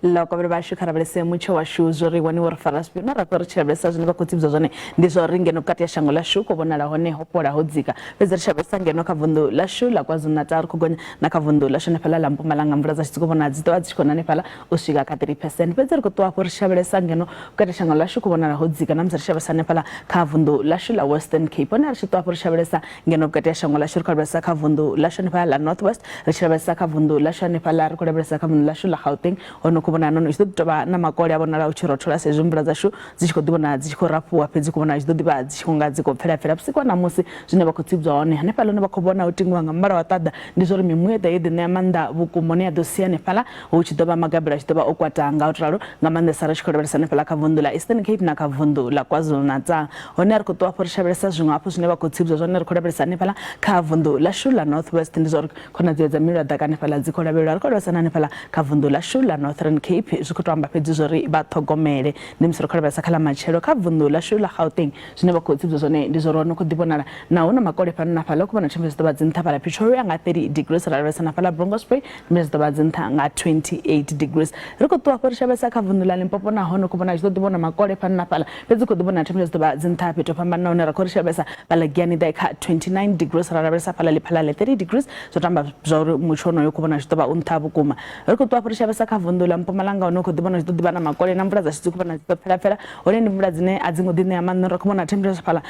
Ḽa vhashu kha lavhelese mutsho washu zwo ri wani wo ri fara zwifhio na ra khou ri tshi lavhelesa zwine vha khou tsivhudza zwone ndi zwa uri ngeno vhukati ha shango ḽashu khou vhonala hone ho fhola ho dzika, fhedzi ri tshi lavhelesa ngeno kha vunḓu ḽashu ḽa KwaZulu-Natal ri khou gonya na kha vunḓu ḽashu hanefhaḽa ḽa Mpumalanga mvula dzashu dzi khou vhonala dzi ḓovha dzi tshi khou na hanefhaḽa u swika kha 3%. Fhedzi ri khou ṱuwa hafhu ri tshi lavhelesa ngeno vhukati ha shango ḽashu khou vhonala ho dzika na musi ri tshi lavhelesa hanefhaḽa kha vunḓu ḽashu ḽa Western Cape. Hone ri tshi ṱuwa hafhu ri tshi lavhelesa ngeno vhukati ha shango ḽashu ri khou lavhelesa kha vunḓu ḽashu hanefhaḽa ḽa North West, ri tshi lavhelesa kha vunḓu ḽashu hanefhaḽa ri khou lavhelesa kha vunḓu ḽashu ḽa Gauteng hone khou vhonala nahone hu tshi ḓo ḓi tovha na makole a vhonala hu tshi rothola sa izwi mvula dzashu dzi tshi khou ḓi vhonala dzi tshi khou rafhuwa, fhedzi khou vhonala dzi ḓo ḓivha dzi tshi khou nga dzi khou pfela pfela vhusiku ha ṋamusi. Zwine vha khou tsivhudzwa hone hanefhaḽa hune vha khou vhona hu tingiwa nga muvhala wa ṱaḓa ndi zwa uri mimuya ḓa yo ḓi ṋea maanḓa vhukuma hune ya ḓo sia hanefhaḽa hu tshi ḓo vha magabelo a tshi ḓo vha o kwata nga u to ralo, nga maanḓesa ri tshi khou lavhelesa hanefhaḽa kha vunḓu ḽa Eastern Cape na kha vunḓu ḽa KwaZulu-Natal. Hone ri khou ṱuwa hafhu ri tshi lavhelesa zwiṅwe hafhu zwine vha khou tsivhudzwa zwone ri khou lavhelesa hanefhaḽa kha vunḓu ḽashu ḽa North West ndi zwa uri khonadzeo dza mililo ya ḓaka hanefhaḽa dzi khou lavhelelwa. Ri khou lavhelesa na hanefhaḽa kha vunḓu ḽashu ḽa Northern Cape zwi khou tou amba fhedzi zwa uri vha ṱhogomele. Ndi musi ri khou lavhelesa kha ḽa matshelo kha vunḓu ḽashu ḽa Gauteng zwine vha khou tsivhudzwa zwone ndi zwa uri ho no khou ḓi vhonala na hu na makole fhano na fhaḽa, hu khou vhona thembe dzi ḓo vha dzi nṱha fhaḽa Pretoria nga 30 degrees, ra lavhelesa na fhaḽa Bronkhorstspruit thembe dzi ḓo vha dzi nṱha nga 28 degrees. Ri khou ṱuwa hafho ri tshi lavhelesa kha vunḓu ḽa Limpopo nahone hu khou vhonala tshi ḓo ḓi vhona makole fhano na fhaḽa, fhedzi khou ḓi vhona thembe dzi ḓo vha dzi nṱha fhethu ho fhambananaho hune ra khou ri tshi lavhelesa fhaḽa Giyani ḓa kha 29 degrees, ra lavhelesa fhaḽa Lephalale 30 degrees, zwo tamba zwa uri mutsho wonoyo khou vhona tshi ḓo vha u nṱha vhukuma. Ri khou ṱuwa hafho ri tshi lavhelesa kha vunḓu ḽa Mpumalanga hune u khou ḓi vhona tshi ḓo ḓi vha na makole na mvula dzashu dzi khou vhona dzi ḓo pfela pfela, hone ndi mvula dzine a dzi ngo ḓi ṋea maanḓa ri khou vhona temperature fhaḽa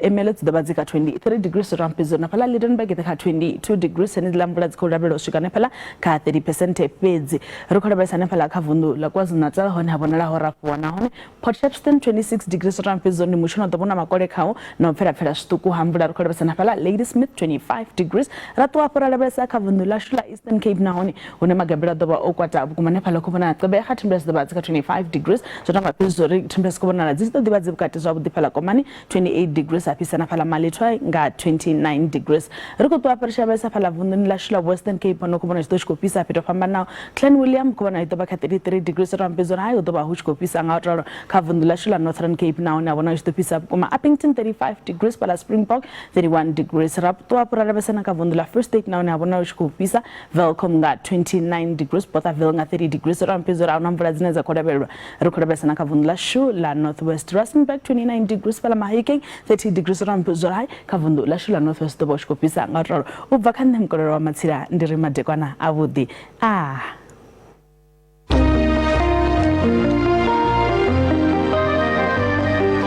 Ermelo dzi ḓo vha dzi kha 23 degrees, Rampidzo na fhaḽa Lydenburg ḓi kha 22 degrees, henedziḽa mvula dzi khou lavhelelwa u swika hanefhaḽa kha 30 percent fhedzi. Ri khou lavhelesa hanefhaḽa kha vunḓu ḽa KwaZulu-Natal hone ha vhonala ho rafhuwa nahone Port Shepstone 26 degrees, Rampidzo ndi mutsho no ḓo vhona makole khao na u pfela pfela zwiṱuku ha mvula. Ri khou lavhelesa na fhaḽa Ladysmith 25 degrees. Ra ṱuwa hafhu ra lavhelesa kha vunḓu ḽashu ḽa Eastern Cape nahone hune magabelo a ḓo vha o kwata vhukuma hanefhaḽa khou vhonala Gqeberha temperature dzi ḓo vha dzi kha 25 degrees, zwo tamba fhedzi zwo ri temperature khou vhonala dzi tshi ḓo ḓivha dzi vhukati zwavhuḓi fhaḽa Komani 28 degrees, ha fhisa na fhaḽa Malethwa nga 29 degrees. Ri khou ṱuwa hafha ri tshi lavhelesa fhaḽa vunḓuni ḽashu ḽa Western Cape hone khou vhona tshi ḓo tshi khou fhisa fhethu ho fhambanaho. Clanwilliam khou vhona i ḓo vha kha 33 degrees, zwo tamba fhedzi uri hai hu ḓo vha hu tshi khou fhisa nga u ralo kha vunḓu ḽashu ḽa Northern Cape nahone ha vhona tshi ḓo fhisa vhukuma. Upington 35 degrees, fhaḽa Springbok 31 degrees. Ra ṱuwa hafhu ra lavhelesa na kha vunḓu ḽa Free State nahone ha vhona hu tshi khou fhisa Welkom nga 29 degrees, Bothaville nga 30 degrees. Ro amba uri ahuna mvula dzine dza khou lavhelelwa. Ri khou lavhelesa na kha vunḓu ḽashu ḽa North West, Rustenburg 29 degrees, fhaḽa Mahikeng 30 degrees. Ro amba uri hai kha vunḓu ḽashu ḽa North West ḓo vha u tshi khou fhisa nga u ralo. U bva kha nṋe Mukololo wa Matsila ndi ri madekwana avhuḓi. Ah.